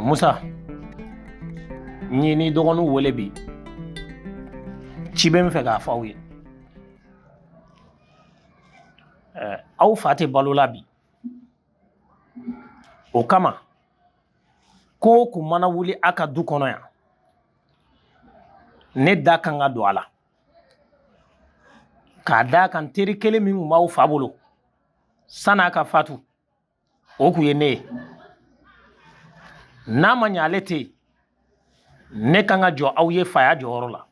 Musa, n y'i n'i dɔgɔninw wele bi, ci bɛ n fɛ k'a fɔ aw ye. Aw fa tɛ balo la bi, o kama ko o ko mana wuli a ka du kɔnɔ yan, ne da kan ka don a la, k'a d'a kan teri kelen min tun b'aw fa bolo san'a ka fatu, o kun ye ne ye. N'a ma ɲɛ ale tɛ yen, ne kan ka jɔ aw ye faya jɔyɔrɔ la.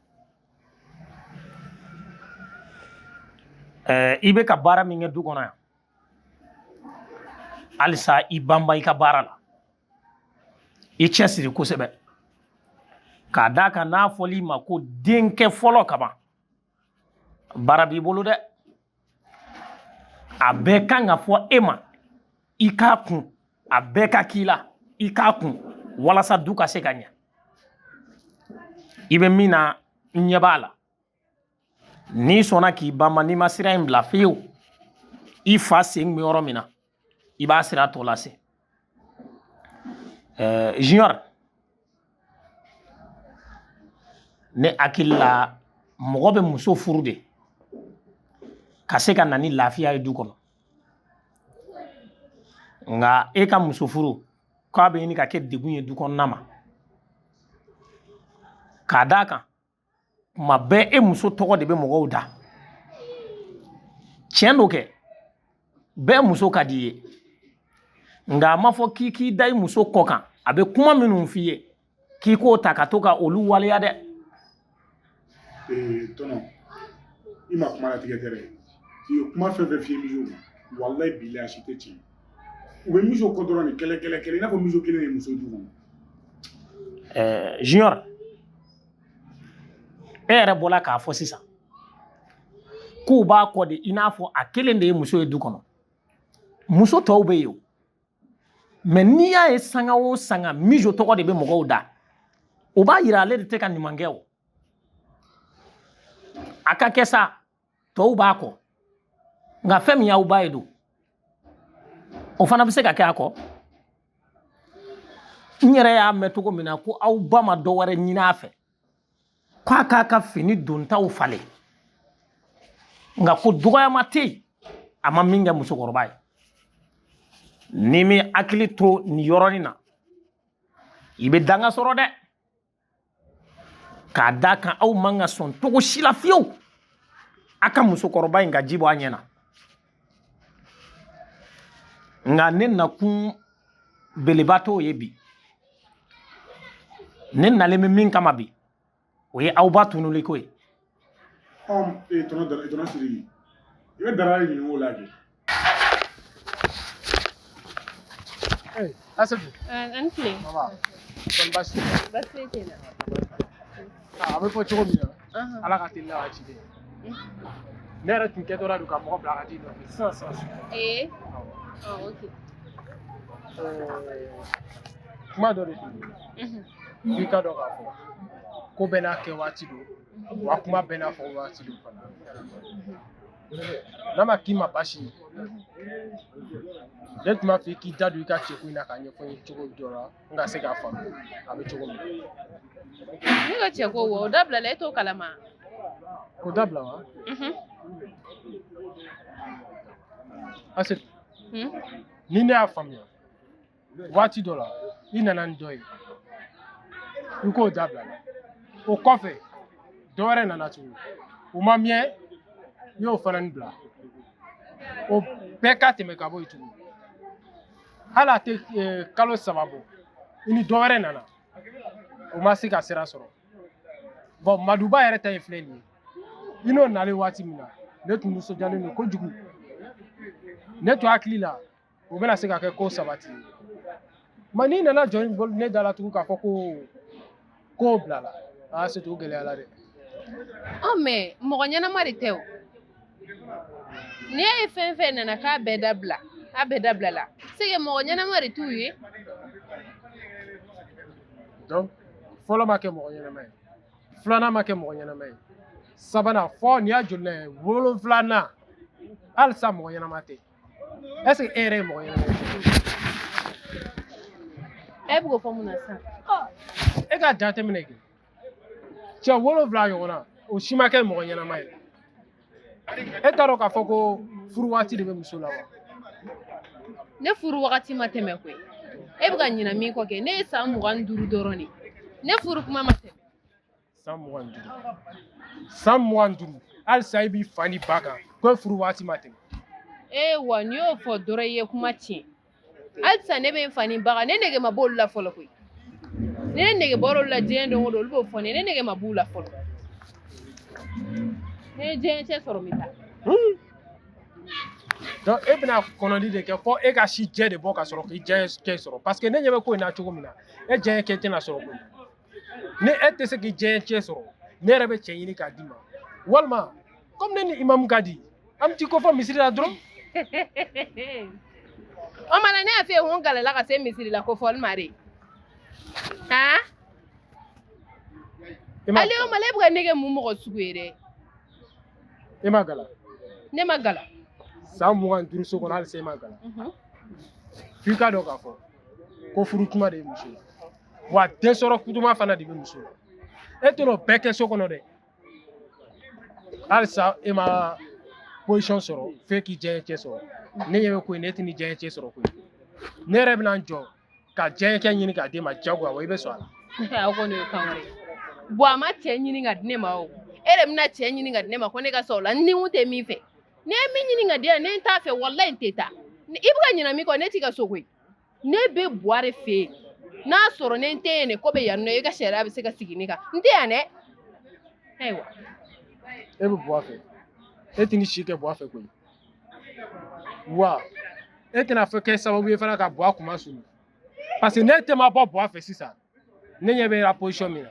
I bɛ ka baara min kɛ du kɔnɔ yan, halisa i banba i ka baara la, i cɛsiri kosɛbɛ, k'a d'a kan n'a fɔl'i ma ko denkɛ fɔlɔ kaban, baara b'i bolo dɛ. A bɛɛ kan ka fɔ e ma, i k'a kun, a bɛɛ ka k'i la, i k'a kun, walasa du ka se ka ɲɛ. I bɛ min na, n ɲɛ b'a la. N'i sɔnna k'i banba, n'i ma sira in bila fiyewu, i fa sen bɛ yɔrɔ min na, i b'a sira tɔ lase. Junior, ne hakili la, mɔgɔ bɛ muso furu de ka se ka na ni lafiya ye du kɔnɔ. Nka e ka muso furu k'a bɛ ɲini ka kɛ degun ye du kɔnɔna ma, k'a d'a kan kuma bɛɛ e muso tɔgɔ de bɛ mɔgɔw da. Tiɲɛ don kɛ, bɛɛ muso ka di i ye, nka a ma fɔ k'i k'i da i muso kɔ kan, a bɛ kuma minnu f'i ye k'i k'o ta ka to ka olu waleya dɛ. Ee tɔnɔ, i ma kuma latigɛ tɛ dɛ. I ye kuma fɛn fɛn f'i ye Mijo ma, walayi bilayi a si tɛ tiɲɛ. U bɛ Mijo kɔ dɔrɔn de, kɛlɛ kɛlɛ kɛlɛ, i n'a fɔ Mijo kelen de ye muso du kɔnɔ. Junior, e yɛrɛ bɔla k'a fɔ sisan k'u b'a kɔ de i n'a fɔ a kelen de ye muso ye du kɔnɔ, muso tɔw bɛ yen o. Mɛ n'i y'a ye sanga o sanga Mijo tɔgɔ de bɛ mɔgɔw da, o b'a yira ale de tɛ ka ɲuman kɛ o. A ka kɛ sa, tɔw b'a kɔ, nka fɛn min y'aw ba ye don, o fana bɛ se ka kɛ a kɔ. N yɛrɛ y'a mɛn cogo min na ko aw ba ma dɔ wɛrɛ ɲini a fɛ k'a k'a ka fini dontaw falen, nka ko dɔgɔyama tɛ yen a ma min kɛ musokɔrɔba ye. N'i m'i hakili to nin yɔrɔnin na, i bɛ danga sɔrɔ dɛ, k'a d'a kan aw man ka sɔn cogo si la fiyewu a ka musokɔrɔba in ka ji bɔ a ɲɛ na. Nka ne nakun beleba t'o ye bi. Ne nalen bɛ min kama bi, o ye aw ba tunuli ko ye. Tɔnɔ Sidiki, i bɛ Dara de ɲininka o la kɛ. Asetu. An tile. Baba. Kɔni baasi tɛ? Baasi foyi tɛ n na. A bɛ fɔ cogo min na, Ala ka teli n'a ka ciden ye. Ne yɛrɛ tun kɛtɔla don ka mɔgɔ bila ka t'i nɔfɛ sisan sisan. Ee. Ɔ, ok. Kuma dɔ de tun bɛ yen. F'i ka dɔn k'a fɔ ko bɛɛ n'a kɛ waati don, wa kuma bɛɛ n'a fɔ waati don fana. N'a ma k'i ma baasi ye, ne tun b'a fɛ i k'i da don i ka cɛko in na k'a ɲɛfɔ n ye cogo dɔ la, n ka se k'a faamu a bɛ cogo min na. Ne ka cɛko o dabilala, e t'o kalama? O dabila wa? Asetu, ni ne y'a faamuya, waati dɔ la i nana ni dɔ ye, i k'o dabilala. O kɔfɛ dɔ wɛrɛ nana tugun, o ma mɛn, i y'o fana bila. O bɛɛ ka tɛmɛ ka bɔ yen tugun, hali a tɛ kalo 3 bɔ, i ni dɔ wɛrɛ nana, o ma se ka sira sɔrɔ. Bɔn, Maduba yɛrɛ ta ye filɛ nin ye, i n'o nalen waati min na, ne tun nisɔndiyalen don kojugu. Ne tun hakili la o bɛna se ka kɛ ko sabati ye. Ma n'i nana jɔ ne da la tugun k'a fɔ ko k'o bilala, aa Setu, o gɛlɛyara dɛ. Ɔ, mɛ mɔgɔ ɲɛnama de tɛ o. N'i y'a ye fɛn fɛn nana k'a bɛɛ dabila, a bɛɛ dabilala, c'est que mɔgɔ ɲɛnama de t'u ye. Donc fɔlɔ ma kɛ mɔgɔ ɲɛnama ye, filanan ma kɛ mɔgɔ ɲɛnama ye, sabanan fɔ nin y'a joli ye, wolonfilanan, halisa mɔgɔ ɲɛnama tɛ. Est ce que e yɛrɛ ye mɔgɔ ɲɛnama ye? E bɛ k'o fɔ mun na sisan? E ka jateminɛ kɛ, cɛ 7 ɲɔgɔnna, o si ma kɛ mɔgɔ ɲɛnama ye. E t'a dɔn k'a fɔ ko furu waati de bɛ muso la wa? Ne furu wagati ma tɛmɛ koyi. E bɛ ka ɲinɛ min kɔ kɛ, ne ye san 25 dɔrɔn de. Ne furu kuma ma tɛmɛ. San 25. San 25. Halisa i b'i fa ni ba kan ko e furu waati ma tɛmɛ. Ee wa n'i y'o fɔ dɔrɔn i ye kuma tiɲɛ. Halisa ne bɛ n fa ni ba kan, ne nege ma b'olu la fɔlɔ koyi. Ni ne nege bɔra olu la diɲɛ don o don, olu b'o fɔ ne ye, ne nege ma b'u la fɔlɔ. Ne ye diɲɛ cɛ sɔrɔ n bɛ taa. Donc e bɛna kɔnɔli de kɛ fɔ e ka si jɛ de bɔ ka sɔrɔ k'i diɲɛ cɛ sɔrɔ, parce que ne ɲɛ bɛ ko in na cogo min na, e diɲɛ cɛ tɛna sɔrɔ koyi. Ni e tɛ se k'i diɲɛ cɛ sɔrɔ, ne yɛrɛ bɛ cɛ ɲini k'a d'i ma, walima comme ne ni imamu ka di, an bɛ t'i ko fɔ misiri la dɔrɔn. O mana ne y'a f'i ye ko n galala ka se misiri la ko fɔli ma de. Han? Ale o ma, e bɛ ka ne kɛ mun mɔgɔ sugu ye dɛ? E ma gala? Ne ma gala. San 25 so kɔnɔ, halisa e ma gala. F'i ka dɔn k'a fɔ ko furu kuma de ye muso ye, wa den sɔrɔ kutuma fana de bɛ muso la. E tɛn'o bɛɛ kɛ so kɔnɔ dɛ. Halisa e ma position sɔrɔ f'e k'i diɲɛ cɛ sɔrɔ. Ne ɲɛ bɛ ko in na, e tɛn'i diɲɛ cɛ sɔrɔ koyi. Ne yɛrɛ bɛna n jɔ ka diɲɛ cɛ ɲini k'a d'e ma jagoya, wa i bɛ sɔn a la. Aw kɔni ye kan wɛrɛ ye. Bon, a ma cɛ ɲini ka di ne ma o. E de bɛna cɛ ɲini ka di ne ma ko ne ka sɔn o la, ni n tɛ min fɛ. Ni ye min ɲini ka di yan, ne t'a fɛ, walayi n tɛ taa. I bɛ ka ɲinɛ min kɔ, ne t'i ka so koyi. Ne bɛ Buwa de fɛ yen. N'a sɔrɔ ne tɛ yen de, ko bɛ yan nɔ, e ka sariya bɛ se ka sigi ne kan. N tɛ yan dɛ. Ayiwa. E bɛ Buwa fɛ. E tɛ ni si kɛ Buwa fɛ koyi. Wa e tɛna fɔ kɛ sababu ye fana ka Buwa kuma sulu. Parce que ne tɛ ma bɔ Buwa fɛ sisan. Ne ɲɛ bɛ e la position min na.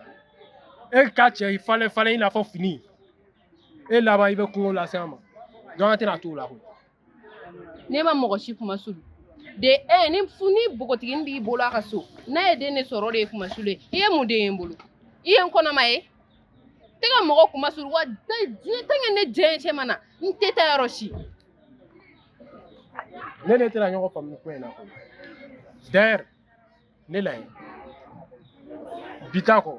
E ka cɛ i falen falen i n'a fɔ fini. E laban i bɛ kungo lase an ma. Donc an tɛna t'o la koyi. Ne ma mɔgɔ si kuma sulu. De e ni ni npogotiginin b'i bolo a ka so, n'a ye den de sɔrɔ, o de ye kuma sulu ye. I ye mun den ye n bolo? I ye n kɔnɔma ye? Tɛ ka mɔgɔ kuma sulu wa diɲɛ tɛ kɛ ne diɲɛ cɛ ma na, n tɛ taa yɔrɔ si. Ne de tɛna ɲɔgɔn faamu ko in na koyi. D'ailleurs, ne la ye bi ta kɔ,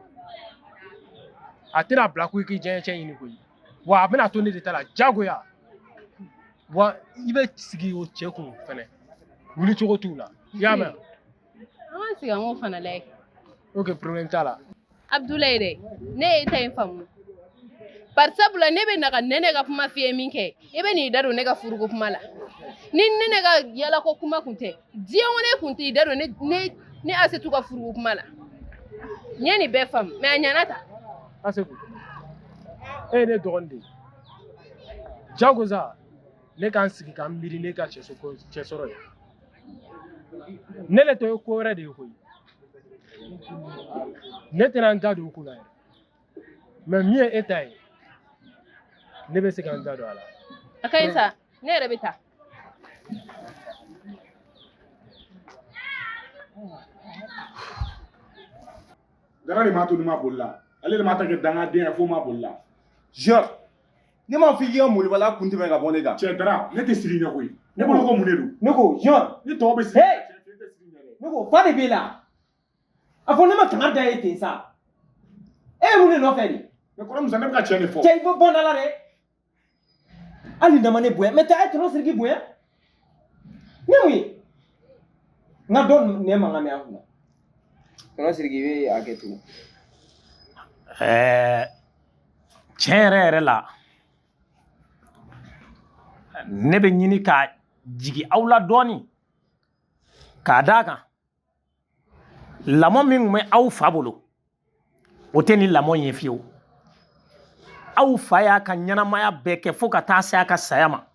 a tɛna bila ko i k'i diɲɛ cɛ ɲini koyi. Wa a bɛna to ne de ta la jagoya. Wa i bɛ sigi o cɛ kun fɛnɛ, wuli cogo t'u la. I y'a mɛn? An ka sigi an k'o fana lajɛ. Ok, problème t'a la. Abdoulaye dɛ, ne ye ta in faamu. Bari sabula ne bɛ na ka Nɛnɛ ka kuma f'i ye min kɛ, i bɛ n'i da don ne ka furuko kuma la. Ni Nɛnɛ ka yalako kuma kun tɛ, diɲɛ kɔnɔ e kun t'i da don ne Asetu ka furuko kuma la. N ye nin bɛɛ faamu, mais a ɲɛna ta. Asetu, e ye ne dɔgɔnin de ye. Jagosa, ne k'an sigi k'an miiri ne ka cɛ sɔrɔ ye. Ne de tɔ ye ko wɛrɛ de ye koyi. Ne tɛna n da don o ko la yɛrɛ. Mais min ye e ta ye, ne bɛ se ka n da don a la. A ka ɲi sa, ne yɛrɛ bɛ taa. Dara de m'a to ni ma boli la. Ale de m'a ta kɛ dangaden ye fo ma boli la. Junior, ne m'a fɔ i k'i ka molibaliya kun tɛmɛ ka bɔ ne kan. Cɛ Dara, ne tɛ siri ɲɛ koyi. Ne bolo ko mun de don? Ne ko Junior. Ne tɔgɔ bɛ siri ɲɛ. Ne tɛ siri ɲɛ dɛ. Ne ko fa de b'e la. A fɔ ne ma kangari da ye ten sa. E ye mun de nɔfɛ de? Mais kɔrɔ Musa, ne bɛ ka tiɲɛ de fɔ. Cɛ i bɛ bɔ n da la dɛ. Hali n'a ma ne bonya, mais taa e tɔnɔ Sidiki bonya. Ne mun ye? N ka dɔ nɛ mankan mɛn an kunna. Tɔnɔ Sidiki, i bɛ hakɛ to. Tiɲɛ yɛrɛ yɛrɛ la, ne bɛ ɲini ka jigin aw la dɔɔni k'a d'a kan lamɔ min tun bɛ aw fa bolo, o tɛ nin lamɔ in ye fiyewu. Aw fa y'a ka ɲɛnamaya bɛɛ kɛ fo ka taa se a ka saya ma.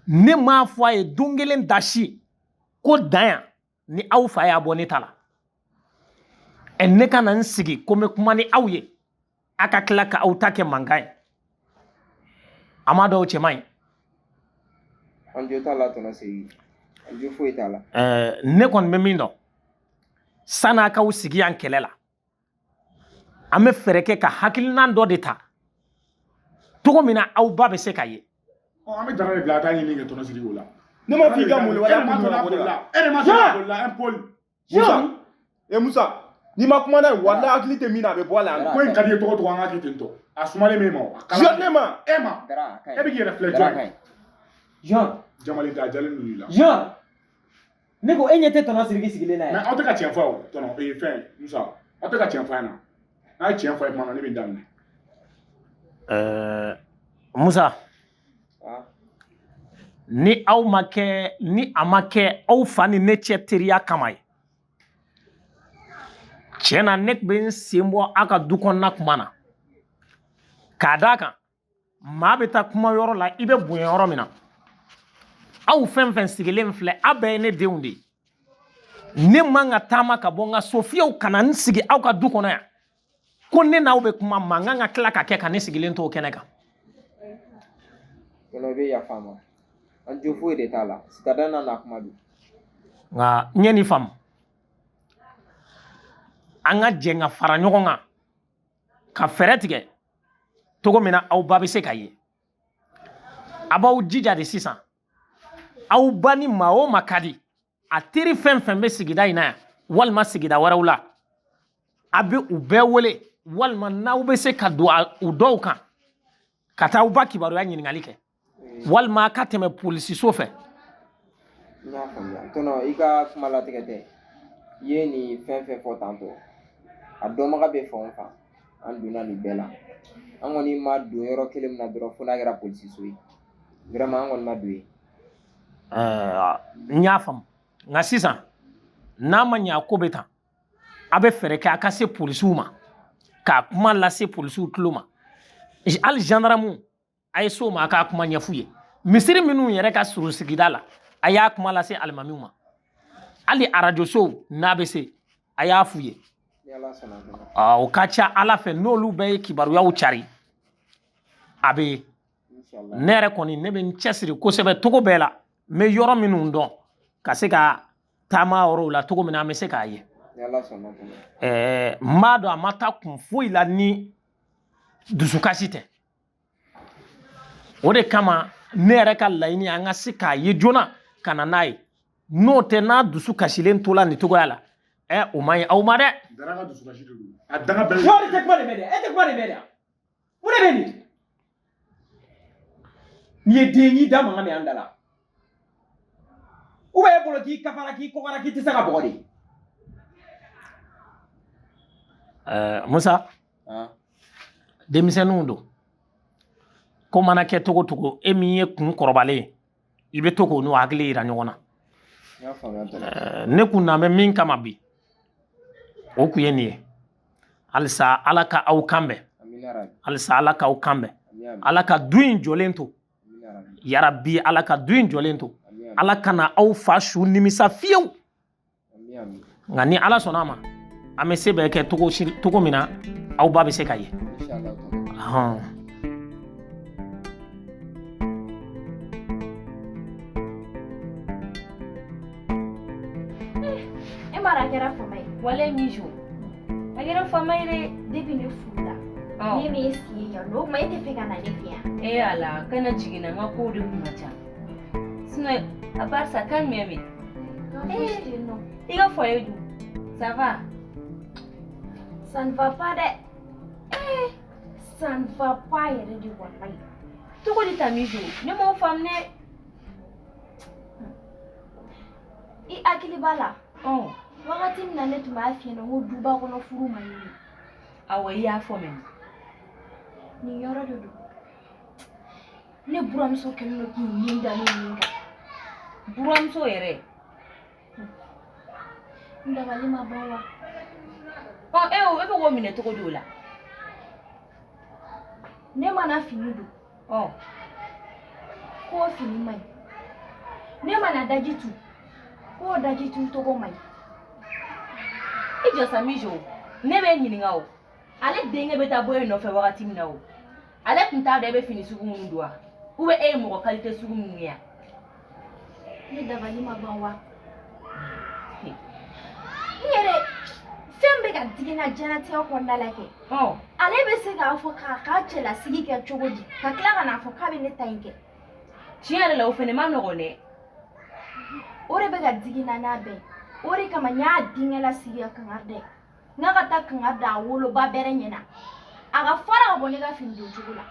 Ne m'a fɔ a ye don kelen da si ko dan yan ni aw fa y'a bɔ ne ta la. Ɛ, ne ka na n sigi ko n bɛ kuma ni aw ye, a ka tila ka aw ta kɛ mankan ye. A m'a dɔn o cɛ man ɲi. An jo t'a la tɔnɔ Sidiki, an jo foyi t'a la. Ne kɔni bɛ min dɔn, san'a k'aw sigi yan kɛlɛ la, an bɛ fɛɛrɛ kɛ ka hakilina dɔ de ta cogo min na aw ba bɛ se ka ye. Ɔ, an bɛ Dara de bila a taa ɲini kɛ tɔnɔ Sidiki o la. Ne m'a fɔ i ka molibaliya kun tɛmɛ ka bɔ ne kan. E de ma to n'a bolila, un pôle. Musa. E Musa, n'i ma kuma n'a ye, walahi hakili tɛ min na, a bɛ bɔ a la yan. Ko in ka di i ye cogo o cogo, an k'a kɛ ten tɔ. A sumalen bɛ e ma o. A kala. Jean, ne ma. E ma. Dara, a ka E bɛ ɲi. k'i yɛrɛ filɛ Dara, a jɔn ka ye? ɲi. Jean. Jamalen tɛ, a jalen don i la. Jean, ne ko e ɲɛ tɛ tɔnɔ Sidiki sigilen na Mais yan. aw tɛ ka tiɲɛ fɔ o tɔnɔ ee fɛn Musa, aw tɛ ka tiɲɛ fɔ a ɲɛna. N'a ye tiɲɛ fɔ a ye tuma min na, ne bɛ n daminɛ. Musa, Ah, ni aw ma kɛ, ni a ma kɛ aw fa ni ne cɛ teriya kama ye, tiɲɛ na ne tun bɛ n sen bɔ aw ka du kɔnɔna kuma na, k'a d'a kan maa bɛ taa kuma yɔrɔ la, i bɛ bonya yɔrɔ min na. Aw fɛn fɛn sigilen filɛ, aw bɛɛ ye ne denw de ye. Ne man ka taama ka bɔ n ka so fiyewu ka na n sigi aw ka du kɔnɔ yan ko ne n'aw bɛ kuma, mankan ka tila ka kɛ ka ne sigilen to o kɛnɛ kan. Tɔnɔ, i bɛ yafa n ma. An jo foyi de t'a la. Sitada n'a kuma don. Nka n ye nin faamu, an ka jɛ ka fara ɲɔgɔn kan ka fɛɛrɛ tigɛ cogo min na aw ba bɛ se ka ye. A b'aw jija de sisan, aw ba ni maa o maa ka di, a teri fɛn fɛn bɛ sigida in na yan walima sigida wɛrɛw la, a bɛ u bɛɛ wele, walima n'aw bɛ se ka don u dɔw kan ka taa aw ba kibaruya ɲininkali kɛ, walima a ka tɛmɛ polisiso fɛ. N y'a faamuya tɔnɔ, i ka kuma latigɛ tɛ. I ye nin fɛn fɛn fɔ tantɔ, a dɔnbaga bɛ fan o fan, an donna nin bɛɛ la. An kɔni ma don yɔrɔ kelen min na dɔrɔn, fo n'a kɛra polisiso ye. Vraiment, an kɔni ma don yen. N y'a faamu, nka sisan n'a ma ɲɛ a ko bɛ tan, a bɛ fɛɛrɛ kɛ a ka se polisiw ma k'a kuma lase polisiw tulo ma. Hali gendarme, a ye s'o ma, a k'a kuma ɲɛf'u ye. Misiri minnu yɛrɛ ka surun sigida la, a y'a kuma lase alimamiw ma. Hali arajosow n'a bɛ se, a y'a f'u ye. Ni Ala sɔnna tɔnɔ. O ka ca Ala fɛ, n'olu bɛɛ ye kibaruyaw cari, a bɛ ye. Inshallah. Ne yɛrɛ kɔni, ne bɛ n cɛsiri kosɛbɛ cogo bɛɛ la, n bɛ yɔrɔ minnu dɔn ka se ka taama yɔrɔw la cogo min na an bɛ se k'a ye. Ni Ala sɔnna tɔnɔ. N b'a dɔn a ma taa kun foyi la ni dusukasi tɛ. O de kama ne yɛrɛ ka laɲini ye an ka se k'a ye joona ka na n'a ye. N'o tɛ, n'a dusu kasilen tola nin cogoya la, o man ɲi aw ma dɛ. Dara ka dusukasi de don. A danga bɛɛ. Jean, tɛ kuma de mɛn dɛ, e tɛ kuma de mɛn dɛ. Mun de bɛ nin? N'i ye den y'i da mankan mɛn an da la. Ou bien e bolo k'i kafara, k'i kɔgɔra, k'i tɛ se ka bɔgɔ de. Musa, Ah, denmisɛnninw don, ko mana kɛ cogo cogo, e min ye kun kɔrɔbalen ye, i bɛ to k'o n'u hakili yira ɲɔgɔn na. N y'a faamuya tɔnɔ. Ne kun na bɛ min kama bi, o kun ye nin ye. Halisa Ala ka aw kan bɛn. Amina rabi. Halisa Ala k'aw kan bɛn. Ami ami. Ala ka du in jɔlen to. Amina rabi. Yarabi, Ala ka du in jɔlen to. Ami ami. Ala kana aw fa su nimisa fiyewu. Ami ami. Nka ni Ala sɔnna a ma, an bɛ se bɛɛ kɛ cogo si cogo min na aw ba bɛ se ka ye. Inshallah tɔnɔ. Hɔn. E m'a dɔn a kɛra fama ye. Walayi Mijo, a kɛra fama ye dɛ. Depuis ne furula, ne m'e si ye yan nɔ, o tuma e tɛ fɛ ka na ne fɛ yan. E ala, kana jigin na, n ka kow de kun ka ca. Sinon, à part ça, kan jumɛn bɛ? Fosi tɛ yen nɔ. I ka foyer dun, ça va? Ça ne va pas dɛ. Eh, ça ne va pas yɛrɛ de walayi. Cogo di ta Mijo? Ne m'o faamu dɛ. I hakili b'a la. Ɔn. Wagati min na ne tun b'a f'i ɲɛna ko duba kɔnɔ furu man ɲi. Awɔ, i y'a fɔ mɛnɛ. Nin yɔrɔ de don. Ne buramuso kɛlen don k'i nin da ne nin kan. Buramuso yɛrɛ? N dabali ma ban wa? Ɔ, e o, e bɛ k'o minɛ cogo di o la? Ne mana fini don. Ɔ. K'o fini man ɲi. Ne mana daji tu. K'o daji tu cogo man ɲi. I jɔ sa Mijo, ne b'e ɲininka o. Ale denkɛ bɛ taa bɔ e nɔfɛ wagati min na o, ale tun t'a dɔn e bɛ fini sugu minnu don wa? Ou bien e ye mɔgɔ qualité sugu minnu ye wa? Ne dabali ma ban wa? N yɛrɛ fɛn bɛ ka digi n na diɲɛlatigɛ kɔnɔna la kɛ. Ale bɛ se k'a fɔ k'a ka cɛlasigi kɛ cogo di, ka tila ka n'a fɔ k'a bɛ ne ta in kɛ. Tiɲɛ yɛrɛ la, o fɛnɛ ma nɔgɔn dɛ. O de bɛ ka digi n na n'a bɛɛ ye. O de kama n y'a denkɛ lasigi ka kangari da ye. N k'a ka taa kangari da a woloba bɛrɛ ɲɛna. A ka fara ka bɔ ne ka fini don cogo la.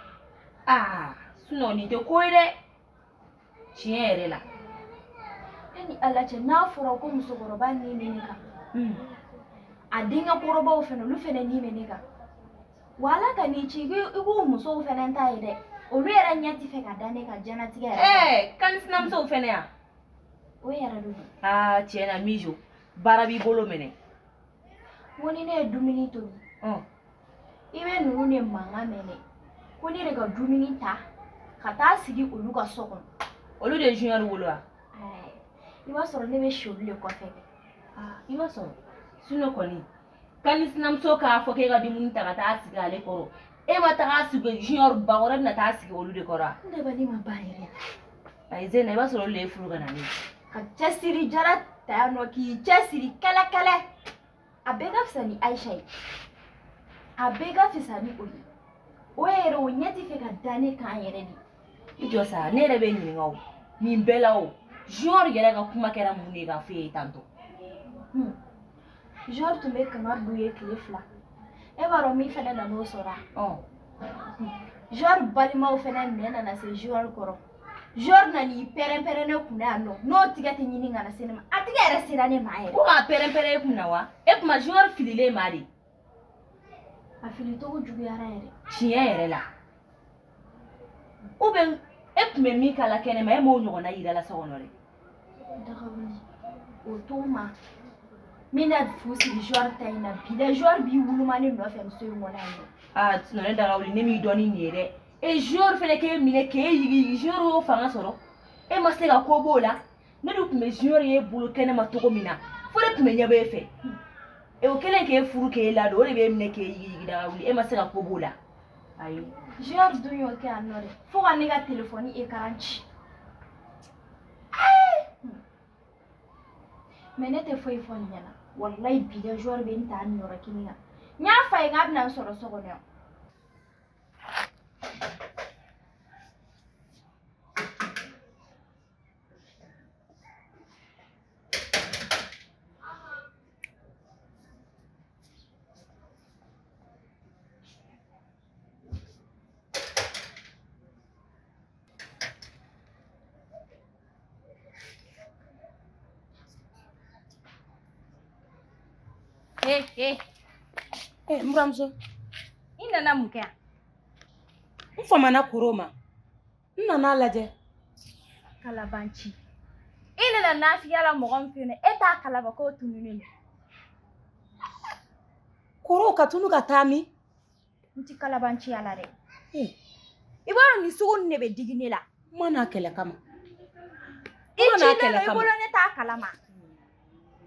Aa, sinon nin tɛ ko ye dɛ. Tiɲɛ yɛrɛ la. E ni Ala cɛ, n'a fɔra ko musokɔrɔba ni bɛ ne kan. A denkɛ kɔrɔbaw fɛnɛ, olu fɛnɛ ni bɛ ne kan. Wa Ala ka n'i ci i k'o musow fɛnɛ ta ye dɛ. Olu yɛrɛ ɲɛ ti fɛ ka da ne kan diɲɛlatigɛ yɛrɛ. Ɛɛ, kan sinamusow fɛnɛ yan. O yɛrɛ de don. Aa, tiɲɛ na Mijo, baara b'i bolo minɛ. N ko ni ne ye dumuni tobi, i bɛ ninnu de mankan mɛn dɛ. Ko ne de ka dumuni ta ka taa sigi olu ka so kɔnɔ. Olu de ye Junior wolo wa? I b'a sɔrɔ ne bɛ si olu de kɔfɛ. Aa, i b'a sɔrɔ. Sinon kɔni, kan sinamuso k'a fɔ k'e ka dumuni ta ka taa sigi ale kɔrɔ. E ma taga sigi Junior ba kɔrɔ, e bɛna taa sigi olu de kɔrɔ wa? N dabali ma ban yɛrɛ. Ayi Zena, i b'a sɔrɔ olu de ye furu ka na ne ye. Ka cɛsiri jara ta yan nɔ k'i cɛsiri kɛlɛ kɛlɛ. A bɛɛ ka fisa ni Ayisa ye. A bɛɛ ka fisa ni o ye. O yɛrɛ o ɲɛ ti fɛ ka da ne kan yɛrɛ de. I jɔ sa, ne yɛrɛ bɛ ɲininka o. Nin bɛɛ la o, Junior yɛrɛ ka kuma kɛra mun de ye k'a f'e ye tantɔ? Junior tun bɛ kangari d'u ye tile 2. E b'a dɔn min fɛnɛ nan'o sɔrɔ a? Junior balimaw fɛnɛ nɛ nana se Junior kɔrɔ. Junior nan'i pɛrɛn-pɛrɛn ne kunna yan nɔ, n'o tigɛ tɛ ɲini ka na se ne ma. A tigɛ yɛrɛ sera ne ma yɛrɛ. Ko k'a pɛrɛn-pɛrɛn e kunna wa? E kuma Junior fililen ma de. A fili cogo juguyara yɛrɛ. Tiɲɛ yɛrɛ la. Ou bien e tun bɛ min k'a la kɛnɛma, e m'o ɲɔgɔnna yira la so kɔnɔ dɛ. Dagawuli, o t'o ma. N bɛna fu siri Junior ta in na bi dɛ. Junior b'i wuluma ne nɔfɛ muso in kɔnɔ yan nɔ. Aa, sinon ne Dagawuli, ne m'i dɔn ni nin ye dɛ. E Junior fɛnɛ k'e minɛ k'e yigi yigi, Junior y'o fanga sɔrɔ. E ma se ka ko b'o la. Ne dun tun bɛ Junior ye bolo kɛnɛma cogo min na, fo ne tun bɛ ɲɛbɔ e fɛ. E o kɛlen k'e furu k'e ladon, o de b'e minɛ k'e yigi yigi Dagawuli, e ma se ka ko b'o la. Ayi. Junior dun y'o kɛ yan nɔ dɛ. Fo ka ne ka telefɔni écran ci. Mais ne tɛ foyi fɔ nin ɲɛna. Walayi bi dɛ, Junior bɛ n ta nin yɔrɔ kelen kan. N y'a f'a ye k'a bɛna n sɔrɔ so kɔnɔ yan. Eh, eh. Eh, n buramuso. I nana mun kɛ yan? N famana koro ma. N nana lajɛ. Kalabanci. I nana nafiya la mɔgɔ min fɛ yen nɔ, e t'a kalama k'o tununnen don. Koro ka tunu ka taa min? N ti kalabanciya la dɛ. I b'a dɔn nin sugu ninnu de bɛ digi ne la. N ma n'a kɛlɛ kama. I cilen don i bolo ne t'a kalama.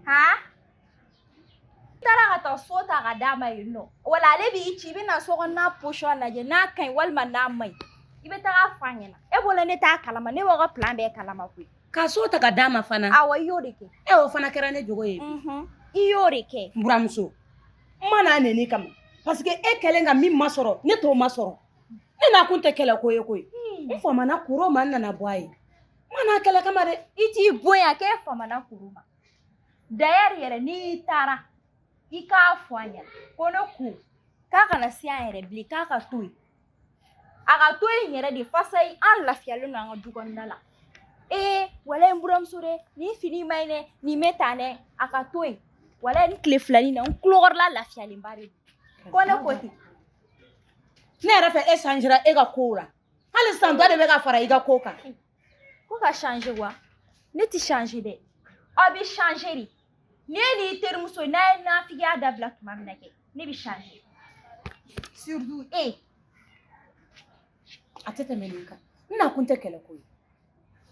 Han? I taara ka taa so ta ka d'a ma yen nɔ. Wala ale b'i ci, i bɛna so kɔnɔna position lajɛ n'a ka ɲi walima n'a man ɲi. I bɛ taga f'a ɲɛna. E bolo ne t'a kalama, ne b'aw ka plan bɛɛ kalama koyi. Ka so ta ka d'a ma fana. Awɔ, i y'o de kɛ. E o fana kɛra ne jogo ye. I y'o de kɛ. N buramuso, n ma n'a neni kama. Parce que e kɛlen ka min masɔrɔ, ne t'o masɔrɔ. Ne n'a kun tɛ kɛlɛ ko ye koyi. N famana koro ma, n nana bɔ a ye. N ma n'a kɛlɛ kama dɛ. I t'i bonya k'e famana koro ma. D'ailleurs yɛrɛ n'i taara, i k'a fɔ a ɲɛna ko ne ko k'a kana se an yɛrɛ bilen, k'a ka to yen. A ka to yen yɛrɛ de fasa ye, an lafiyalen don an ka du kɔnɔna la. Ee, walayi n buramuso dɛ, nin fini ma ɲi dɛ, nin bɛ tan dɛ, a ka to yen. Walayi nin tile filanin na, n tulokɔrɔla lafiyalenba de don. Ko ne ko ten. Ne yɛrɛ fɛ e changera e ka kow la. Hali sisan dɔ de bɛ ka fara i ka ko kan. Ko ka changer wa? Ne ti changer dɛ. Aw bɛ changer de. Ni e n'i terimuso n'a ye nafigiya dabila tuma min na kɛ, ne bɛ changer. Surtout e. A tɛ tɛmɛ nin kan. N na kun tɛ kɛlɛ ko ye.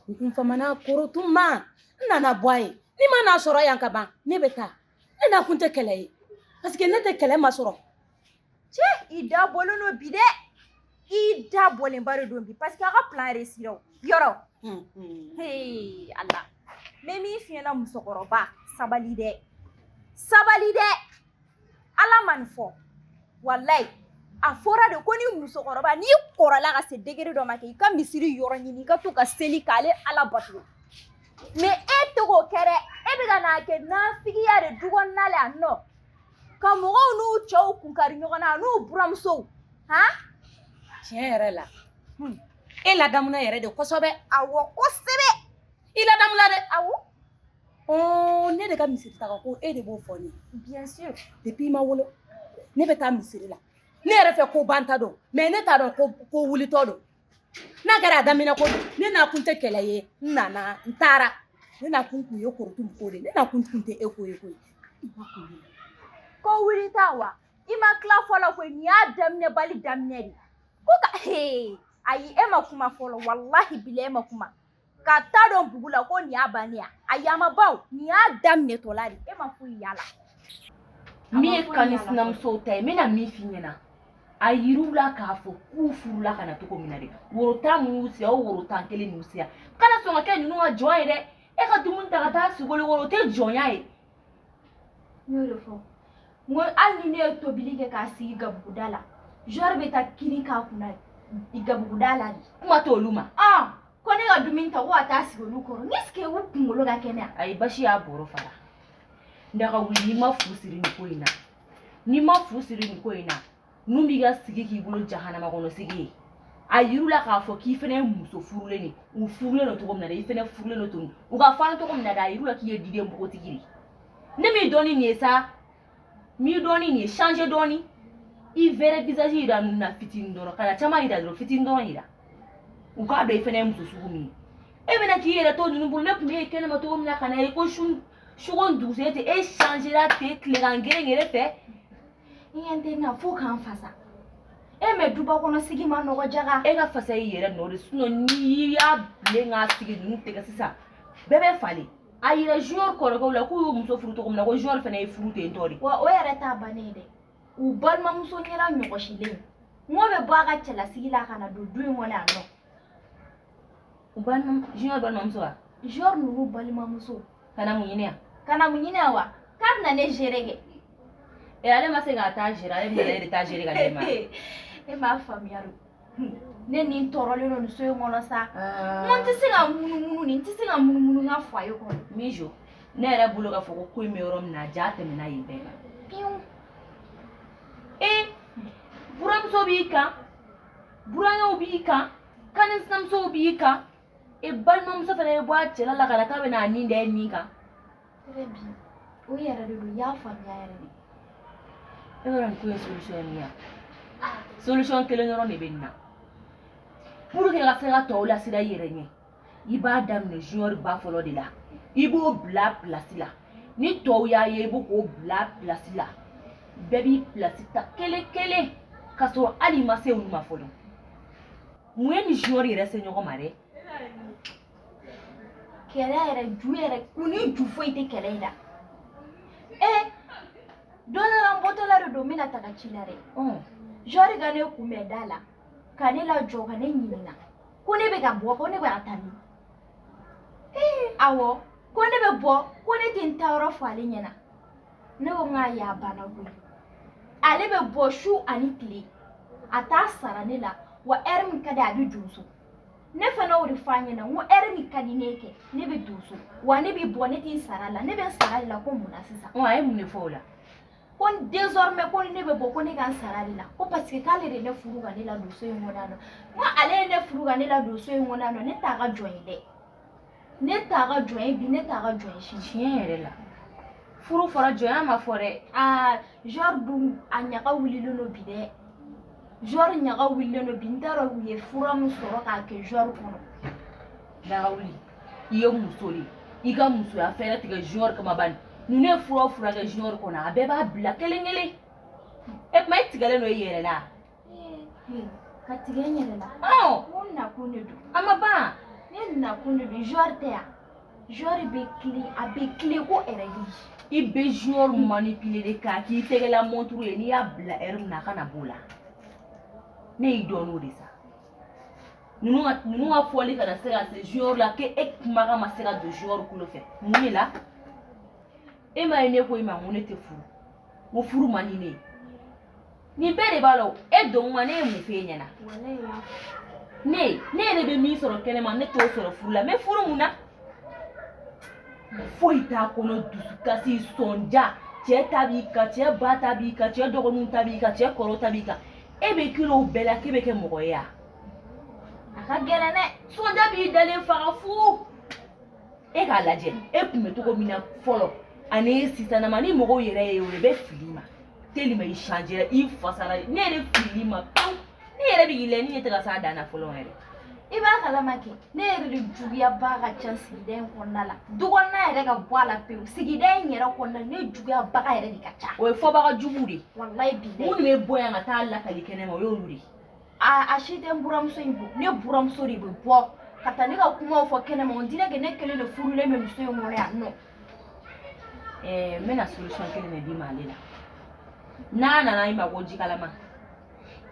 N kun famana koro tun ma. N nana bɔ a ye. Ni ma n'a sɔrɔ yan ka ban, ne bɛ taa. Ne na kun tɛ kɛlɛ ye. Parce que ne tɛ kɛlɛ masɔrɔ. Cɛ, i da bɔlen don bi dɛ. I da bɔlenba de don bi parce que a ka plan réussira o. Yɔrɔ. Hey, Ala. N bɛ min f'i ɲɛna musokɔrɔba, sabali dɛ. Sabali dɛ. Ala ma nin fɔ. Walayi. A fɔra de ko ni musokɔrɔba n'i kɔrɔla ka se degré dɔ ma kɛ, i ka misiri yɔrɔ ɲini, i ka to ka seli k'ale Ala bato. Mais e tɛ k'o kɛ dɛ, e bɛ ka n'a kɛ nafigiya de du kɔnɔna la yan nɔ, ka mɔgɔw n'u cɛw kunkari ɲɔgɔn na, n'u buramusow han. Tiɲɛ yɛrɛ la, e ladamuna yɛrɛ de kosɛbɛ. Awɔ, kosɛbɛ. I ladamuna dɛ. Awɔ. Ɔɔ, ne de ka misiri taga ko e de b'o fɔ ne ye. Bien sûr. Depuis i ma wolo, ne bɛ taa misiri la. Ne yɛrɛ fɛ ko banta don, mais ne t'a dɔn ko ko wulitɔ don. N'a kɛra a daminɛ ko don, ne n'a kun tɛ kɛlɛ ye. N nana, n taara. Ne n'a kun kun ye korotu ko de, ne n'a kun kun tɛ e ko ye koyi. I ma kun ye. Ko wulita wa, i ma tila fɔlɔ koyi. Nin y'a daminɛ bali daminɛ de ko ka hee. Ayi, e ma kuma fɔlɔ, walahi bila e ma kuma ka taa dɔn bugu la ko nin y'a bannen ya. Ayi, a ma ban o, nin y'a daminɛtɔla de, e ma foyi y'a la. Min ye kani sinamusow ta ye, n bɛna min f'i ɲɛna, a yir'u la k'a fɔ k'u furula ka na cogo min na dɛ, woro tan mun y'u siya, o woro tan kelen n'u siya. Kana sɔn ka kɛ ninnu ka jɔn ye dɛ. E ka dumuni ta ka taa sigi olu kɔrɔ, o tɛ jɔnya ye. N y'o de fɔ, n ko hali ni ne ye tobili kɛ k'a sigi gabuguda la, Jɔri bɛ taa kini k'a kunna gabuguda la de. Kuma t'olu ma. Ah, ko ne ka dumuni ta ko ka taa sigi olu kɔrɔ, est ce que u kunkolo ka kɛnɛ? Ayi, basi y'a bɔrɔ fara. Daga wuli, n'i ma fu siri nin ko in na, n'i ma fu siri nin ko in na, ninnu b'i ka sigi k'i bolo jahanama kɔnɔ sigi ye. A yir'u la k'a fɔ k'i fɛnɛ ye muso furulen de, u furulen don cogo min na dɛ, i fɛnɛ furulen don ten. U ka fana cogo min na dɛ, a yir'u la k'i ye diden npogotigi de. Ne m'i dɔn ni nin ye sa, m'i dɔn ni nin ye. Changer dɔɔni, i vrai visage yira ninnu na fitinin dɔrɔn, kana caman yira dɔrɔn, fitinin dɔrɔn yira, u k'a dɔn i fɛnɛ ye muso sugu min ye. E bɛna k'i yɛrɛ to ninnu bolo. Ne tun bɛ e kɛnɛma cogo min na, ka na ye ko su sugo dugusɛ ten, e changera ten tilegan geren yɛrɛ fɛ. N ɲɛ tɛ na fo k'an fasa e mɛ duba kɔnɔ sigi ma nɔgɔ jaga. E ka fasa i yɛrɛ nɔ de, sinon n'i y'a bilen k'a sigi ninnu tɛgɛ sisan, bɛɛ bɛ falen. A yira Junior kɔrɔkɛw la k'u y'u muso furu cogo min na, ko Junior fana ye furu ten tɔ de. Wa o yɛrɛ t'a bannen ye dɛ, u balimamuso ɲɛna ɲɔgɔsilen n ko bɛ bɔ a ka cɛlasigi la ka na don du in kɔnɔ yan nɔ. U balima, Junior balimamuso wa? Junior ninnu balimamuso. Ka na mun ɲini yan? Ka na mun ɲini yan wa? K'a bɛna ne gérer kɛ. Ee, ale ma se k'a ta gérer, ale bɛna e de ta gérer ka d'e ma. E m'a faamuya don. Ne ni n tɔɔrɔlen don nin so in kɔnɔ sa. N ko n tɛ se ka munumunu nin, n tɛ se ka munumunu n ka foyer kɔnɔ. Mijo, ne yɛrɛ bolo k'a fɔ ko ko in bɛ yɔrɔ min na, ja tɛmɛna yen bɛɛ kan. Piwu. Ee, buramuso b'i kan, burankɛw b'i kan, kani sinamusow b'i kan, e balimamuso fana bɛ bɔ a cɛla la ka na k'a bɛ n'a nin da e nin kan. Très bien. O yɛrɛ de don, i y'a faamuya yɛrɛ de. E b'a dɔn nin ko in solution ye min ye? Solution kelen dɔrɔn de bɛ nin na. Pour que ka se ka tɔw lasiran i yɛrɛ ɲɛ, i b'a daminɛ Junior ba fɔlɔ de la. I b'o bila place la. Ni tɔw y'a ye, i b'o k'o bila place la. Bɛɛ b'i place ta kelen kelen, k'a sɔrɔ hali i ma se olu ma fɔlɔ. Mun ye ni Junior yɛrɛ se ɲɔgɔn ma dɛ? Kɛlɛ yɛrɛ ju yɛrɛ kun ni ju foyi tɛ kɛlɛ in na. Ee, don dɔ la n bɔtɔla de don, n bɛna taga ci la dɛ. Jɔri ka ne kunbɛn da la, ka ne lajɔ, ka ne ɲininka ko ne bɛ ka bɔ, ko ne bɛ ka taa min. Ee, awɔ, ko ne bɛ bɔ, ko ne tɛ n taayɔrɔ fɔ ale ɲɛna. Ne ko n k'a ye, a banna koyi. Ale bɛ bɔ su ani tile, a t'a sara ne la wa, ɛri min ka di a bɛ don so. Ne fana y'o de fɔ a ɲɛna, n ko ɛri min ka di ne ye kɛ, ne bɛ don so wa, ne bɛ bɔ, ne tɛ n sara la, ne bɛ n sara de la ko mun na sisan? A ye mun de fɔ o la? Ko désormais ko ne bɛ bɔ, ko ne ka n sara de la, ko parce que k'ale de ne furu ka ne ladon so in kɔnɔ yan nɔ. N ko ale ye ne furu ka ne ladon so in kɔnɔ yan nɔ, ne t'a ka jɔn ye dɛ, ne t'a ka jɔn ye bi, ne t'a ka jɔn ye sini. Tiɲɛ yɛrɛ la, furu fɔra, jɔnya ma fɔ dɛ. Aa, Jɔri dun a ɲaga wulilen don bi dɛ. Jɔri ɲaga wulilen don bi, n t'a dɔn u ye fura min sɔrɔ k'a kɛ Jɔri kɔnɔ. Daga wuli, i ye muso de ye, i ka musoya fɛɛrɛ tigɛ Junior kama bani. Ninnu ye fura o fura kɛ Junior kɔnɔ, a bɛɛ b'a bila kelen kelen. E tuma e tigɛlen don i yɛrɛ la. Ka tigɛ n yɛrɛ la? Ɔn. N ko n nakun de don. A ma ban. Ne nakun de don, Jɔri tɛ yan. Jɔri bɛ tilen, a bɛ tilen ko règle. I bɛ Junior manipuler de k'a k'i tɛgɛla montre ye, n'i y'a bila heure min na, a kana b'o la. Ne y'i dɔn n'o de sa. Ninnu ka fɔli kana se ka se Junior la, k'e kumakan ma se ka don Junior kulo fɛ. Mun de la? E m'a ye, ne ko i ma ko ne tɛ furu, n ko furu man di ne ye. Nin bɛɛ de b'a la o. E don kuma, ne ye mun f'e ɲɛna? Ne yɛrɛ bɛ min sɔrɔ kɛnɛma, ne t'o sɔrɔ furu la. N bɛ furu mun na? Foyi t'a kɔnɔ, dusukasi, sɔnja, cɛ ta b'i kan, cɛ ba ta b'i kan, cɛ dɔgɔninw ta b'i kan, cɛ kɔrɔw ta b'i kan. E bɛ kilo o bɛɛ la k'e bɛ kɛ mɔgɔ ye wa? A ka gɛlɛn dɛ. Sɔnja b'i dalen faga fu. E k'a lajɛ, e tun bɛ cogo min na fɔlɔ ani sisan ni mɔgɔw yɛrɛ ye o de bɛ fili ma tellement i changera, i fasara. Ne yɛrɛ filila i ma pewu. Ne yɛrɛ bɛ k'i lajɛ, ni ne tɛ ka s'a dan na fɔlɔ yɛrɛ. I b'a kalama kɛ, ne yɛrɛ de juguyaba ka ca sigida in kɔnɔna la. Du kɔnɔna yɛrɛ ka bɔ a la pewu, sigida in yɛrɛ kɔnɔna, ne juguyabaga yɛrɛ de ka ca. O ye fɔbaga juguw de ye. Walayi bilayi. Minnu bɛ bɔ yan ka taa lakali kɛnɛma, o y'olu de ye. A si tɛ n buramuso in bɔ, ne buramuso de bɛ bɔ ka taa ne ka kumaw fɔ kɛnɛma. On dirait que ne kelen de furulen bɛ muso in kɔnɔ yan nɔ. Ɛɛ, n bɛna solution kelen de d'i ma ale la. N'a nana i ma ko ji kalama,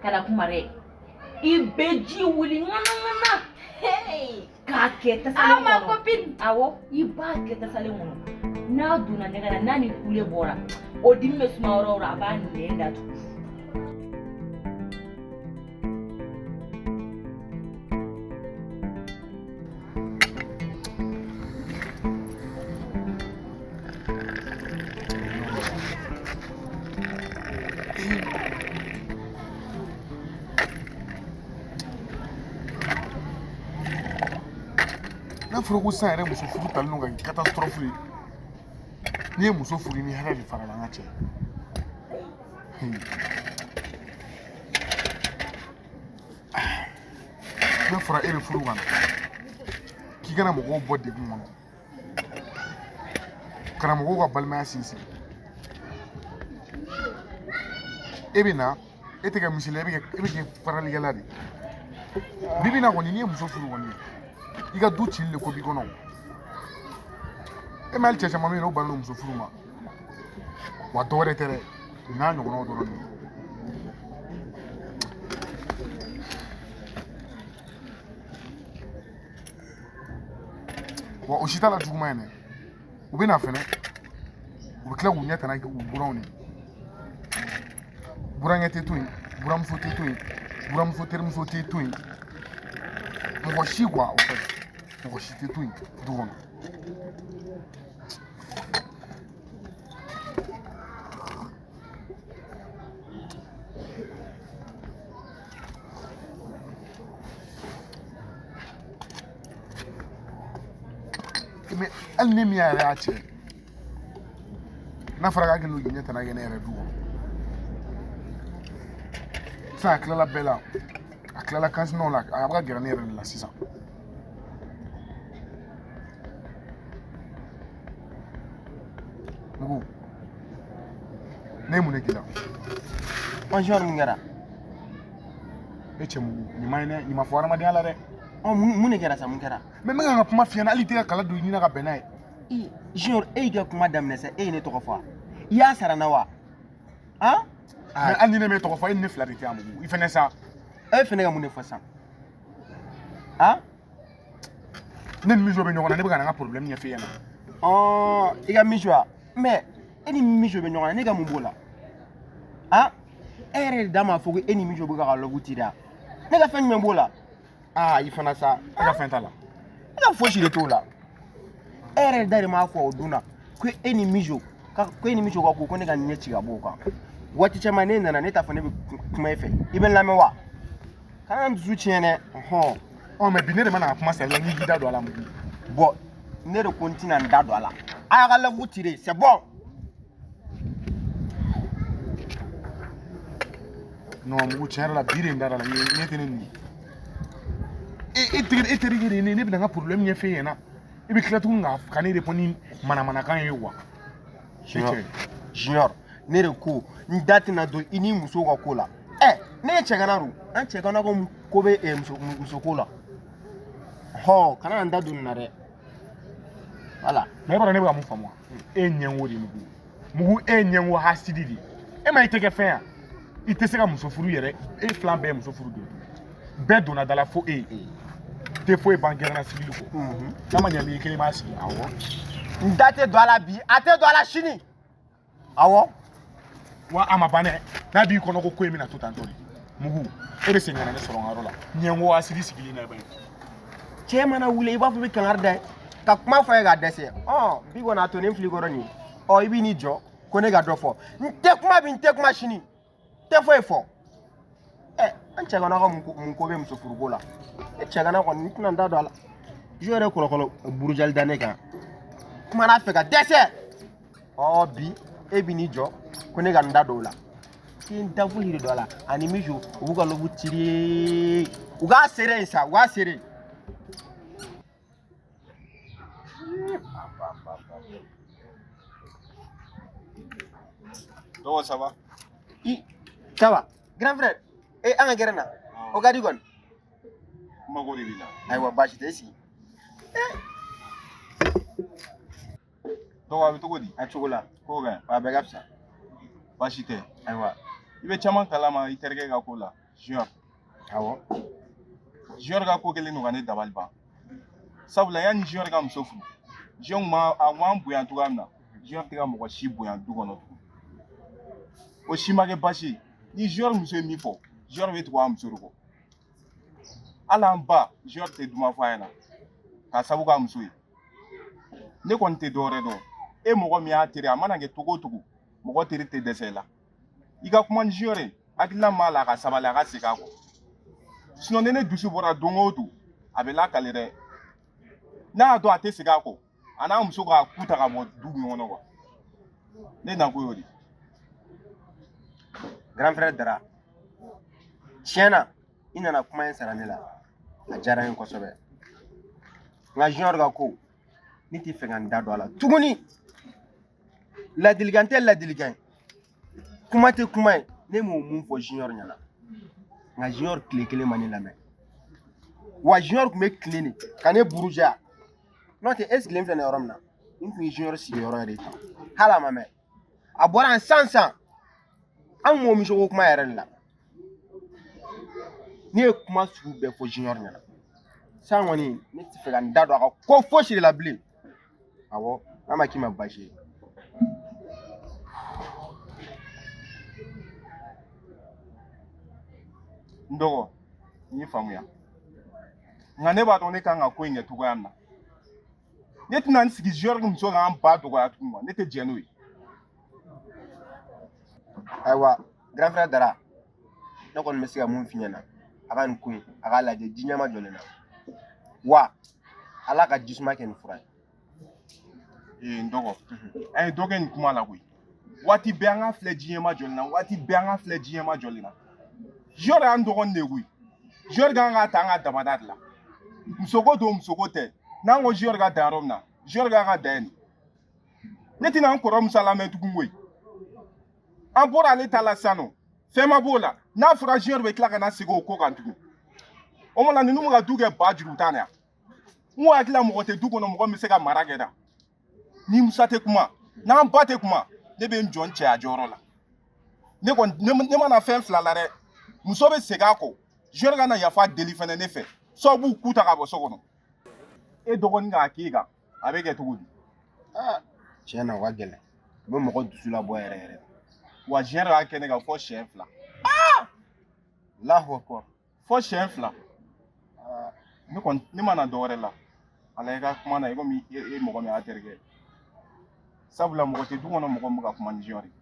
kana kuma dɛ. I bɛ ji wuli ŋanaŋana k'a kɛ tasalen Ah, ma kɔnɔ. copine. Awɔ, i b'a kɛ tasalen kɔnɔ. N'a donna ɲɛgɛn na, n'a ni kule bɔra, o dimi bɛ suma yɔrɔ o yɔrɔ, a b'a nɛn datugu. N'a fɔra ko sisan yɛrɛ muso furu talen don ka kɛ catastrophe ye, n'i ye muso furu, i ni hɛrɛ de farala an ka cɛ. N'a fɔra e bɛ furu ka na k'i kana mɔgɔw bɔ degun kɔnɔ, ka na mɔgɔw ka balimaya sinsin, e bɛ na, e tɛ kɛ miseli ye, e bɛ kɛ faralikɛla de ye. Bi bi in na kɔni, n'i ye muso furu kɔni, i ka du cili de ko b'i kɔnɔ. E ma hali cɛ caman bɛ yen n'o bannen don muso furu ma, wa dɔ wɛrɛ tɛ dɛ, o n'a ɲɔgɔnnaw dɔrɔn de. Wa o si t'a la juguman ye dɛ, u bɛ na fɛnɛ, u bɛ tila k'u ɲɛ tana kɛ u buranw de ye. Burankɛ tɛ to yen, buramuso tɛ to yen, buramuso terimuso tɛ to yen, mɔgɔ si quoi, au fait mɔgɔ si tɛ to yen du kɔnɔ. Mais hali ne min yɛrɛ y'a cɛ, n'a fɔra k'a kɛlen don k'i ɲɛ tana kɛ ne yɛrɛ du kɔnɔ sisan, a tilala bɛɛ la, a tilala kansinɛw la, a bɛ ka gɛrɛ ne yɛrɛ de la sisan. Mugu, ne ye mun de k'i la? Bonjour, mun kɛra? E cɛ Mugu, nin ma ɲi dɛ, nin ma fɔ hadamadenya la dɛ. Ɔ, mun de kɛra sa, mun kɛra? Mais n bɛ ka n ka kuma f'i ɲɛna, hali i tɛ ka kala don i ɲin na ka bɛn n'a ye. I Junior, e y'i ka kuma daminɛ sa, e ye ne tɔgɔ fɔ wa? I y'a sara n na wa? Han? Mais hali ni ne m'e tɔgɔ fɔ, e ni ne fila de tɛ yan Mugu, i fɛnɛ sa. E fɛnɛ ka mun de fɔ sisan? Han? Ne ni Mijo bɛ ɲɔgɔn na, ne bɛ ka na n ka problème ɲɛf'e ɲɛna. Ɔɔ, i ka Mijo wa? Mais e ni Mijo bɛ ɲɔgɔn na, ne ka mun b'o la? Han? E yɛrɛ de da m'a fɔ ko e ni Mijo bɛ ka love tirer wa? Ne ka fɛn jumɛn b'o la? Aa, i fana sa. E ka fɛn t'a la. E ka fosi de t'o la. E yɛrɛ da de m'a fɔ o don na ko e ni Mijo ka ko e ni Mijo ka ko ko ne ka ɲɛ ci ka bɔ o kan. Waati caman ne nana, ne t'a fɔ ne bɛ kuma e fɛ. I bɛ n lamɛn wa? Kana n dusu tiɲɛ dɛ. Ɔhɔn. Ɔ, mais bi ne de ma na ka kuma sari la, n k'i da don a la Mugu. Bon, ne de ko n tɛna n da don a la. A y'a ka love tirer, c'est bon. Non Mugu, tiɲɛ yɛrɛ la, bi de n dara la, ɲɛ tɛ ne nin ye. E e e terikɛ de ye ne ye, ne bɛna n ka problème ɲɛf'e ɲɛna. I bɛ tila tuguni ka ne répondre ni manamanakan ye wa? Junior, Junior, ne de ko n da tɛna don i ni musow ka ko la. Ɛ, ne ye cɛgana don, an cɛgana ko ko bɛ muso muso ko la. Hɔ, kana n da don nin na dɛ. Voilà. Mais e b'a dɔn ne bɛ ka mun faamu wa? E ye ɲɛngo de ye Mugu. Mugu, e ye ɲɛngo hasidi de ye. E ma i tɛ kɛ fɛn ya? I tɛ se ka muso furu yɛrɛ. E filan bɛɛ ye muso furu de. Bɛɛ donna da la fo e. Tɛ foyi ban gɛrɛnna sigili kɔ. N'a ma ɲɛ n'i kelen b'a sigi. Awɔ. N da tɛ don a la bi, a tɛ don a la sini. Awɔ. Wa a ma ban dɛ. N'a b'i kɔnɔ ko ko in bɛna to tantɔ de. Mugu, e bɛ segin ka na ne sɔrɔ n ka yɔrɔ la. Ɲɛngo hasidi sigilen na i b'a ye. Cɛ mana wuli, i b'a fɔ i bɛ kangari da ye. Ka kuma fɔ a ye k'a dɛsɛ. Ɔ bi kɔni a tonnen filɛ i kɔrɔ nin ye. Ɔ i b'i n'i jɔ ko ne ka dɔ fɔ. N tɛ kuma bi n tɛ kuma sini. N tɛ foyi fɔ. Ɛ an cɛgana ka mun ko bɛ muso furuko la? E cɛgana kɔni n tɛna n da don a la. Jo yɛrɛ kɔlɔkɔlɔ burujali da ne kan. Kumana a fɛ ka dɛsɛ. Ɔ bi e b'i n'i jɔ ko ne ka n da don o la. K'i n da foyi de don a la ani mijo u b'u ka lobu tiri u k'a seere yen sa u k'a seere. Dɔgɔ ça va? I ça va grand frère e an ka gɛrɛn na o ka di kɔni. N mago de b'i la. Ayiwa baasi tɛ i sigi. Dɔgɔ a bɛ cogo di? A cogo la. Ko ka ɲi. A bɛɛ ka fisa. Baasi tɛ. Ayiwa. I bɛ caman kalama i terikɛ ka ko la Junior. Awɔ. Junior ka ko kɛlen don ka ne dabali ban. Sabula yanni Junior ka muso furu, Junior kun b'a a kun b'an bonya cogoya min na, Junior tɛ ka mɔgɔ si bonya du kɔnɔ tugun. O si ma kɛ baasi ye. Ni Junior muso ye min fɔ, Junior bɛ tugu a muso de kɔ. Hali an ba, Junior tɛ duman fɔ a ɲɛna k'a sabu k'a muso ye. Ne kɔni tɛ dɔwɛrɛ dɔn. E mɔgɔ min y'a teri ye, a mana kɛ cogo o cogo, mɔgɔ teri tɛ dɛsɛ i la. I ka kuma ni Junior ye, hakilina min b'a la a ka sabali a ka segin a kɔ. Sinon ni ne dusu bɔra don o don, a bɛ lakale dɛ. N'a y'a dɔn a tɛ segin a kɔ, a n'a muso k'a ku ta ka bɔ du in kɔnɔ quoi. Ne nako y'o de ye. Grand frère Dara tiɲɛ na i nana kuma in sara ne la a diyara n ye kosɛbɛ nka Junior ka ko ne tɛ fɛ ka n da don a la tuguni ladilikan tɛ ladilikan ye kuma tɛ kuma ye ne m'o mun fɔ Junior ɲɛna nka Junior tile kelen ma ne lamɛn wa Junior tun bɛ tilen de ka ne buruja n'o tɛ e sigilen filɛ nin yɔrɔ min na n tun ye Junior sigiyɔrɔ yɛrɛ ta hali a ma mɛn a bɔra yan san san an m'o misoko kuma yɛrɛ de la ne ye kuma sugu bɛɛ fɔ Junior ɲɛna san kɔni ne tɛ fɛ ka n da don a ka ko fosi de la bilen awɔ n'a ma k'i ma baasi ye. N dɔgɔ n y'i faamuya nka ne b'a dɔn ne kan ka ko in kɛ cogoya min na ne tɛna n sigi Junior muso k'an ba dɔgɔya tuguni wa ne tɛ jɛn n'o ye. Ayiwa grand frère Dara ne kɔni bɛ se ka mun f'i ɲɛna a ka nin ko in a k'a lajɛ ji ɲɛma jɔlen na wa ala ka jisuma kɛ nin fura ye. Ee n dɔgɔ an ye dɔ kɛ nin kuma la koyi waati bɛɛ an ka filɛ ji ɲɛma jɔlen na waati bɛɛ an ka filɛ ji ɲɛma jɔlen na Junior y'an dɔgɔnin de ye koyi Junior kan k'a ta an ka dabada de la musoko don musoko tɛ n'an ko Junior ka dan yɔrɔ min na Junior kan ka dan yen ne tɛna n kɔrɔ Musa lamɛn tugun koyi an bɔra ale ta la sisan nɔ fɛn ma b'o la n'a fɔra Junior bɛ tila ka na segin o ko kan tugun o ma na ninnu bɛ ka du kɛ ba juru tan de yan n ko hakili la mɔgɔ tɛ du kɔnɔ mɔgɔ min bɛ se ka mara kɛ da ni Musa tɛ kuma n'an ba tɛ kuma ne bɛ n jɔ n cɛya jɔyɔrɔ la ne kɔni ne mana fɛn fila la dɛ muso bɛ segin a kɔ Junior ka na yafa deli fɛnɛ ne fɛ sababu b'u ku ta ka bɔ so kɔnɔ e dɔgɔnin k'a k'e kan a bɛ kɛ cogo di. Tiɲɛ na o ka gɛlɛn o bɛ mɔgɔ dusu labɔ yɛrɛ yɛrɛ. Wa Junior y'a kɛ ne kan fo siɲɛ fila. Alahu akubar. Fo siɲɛ fila. Ne kɔni ne ma na dɔwɛrɛ la ala i ka kuma na i komi e mɔgɔ min y'a terikɛ ye sabula mɔgɔ tɛ du kɔnɔ mɔgɔ min bɛ ka kuma ni Junior ye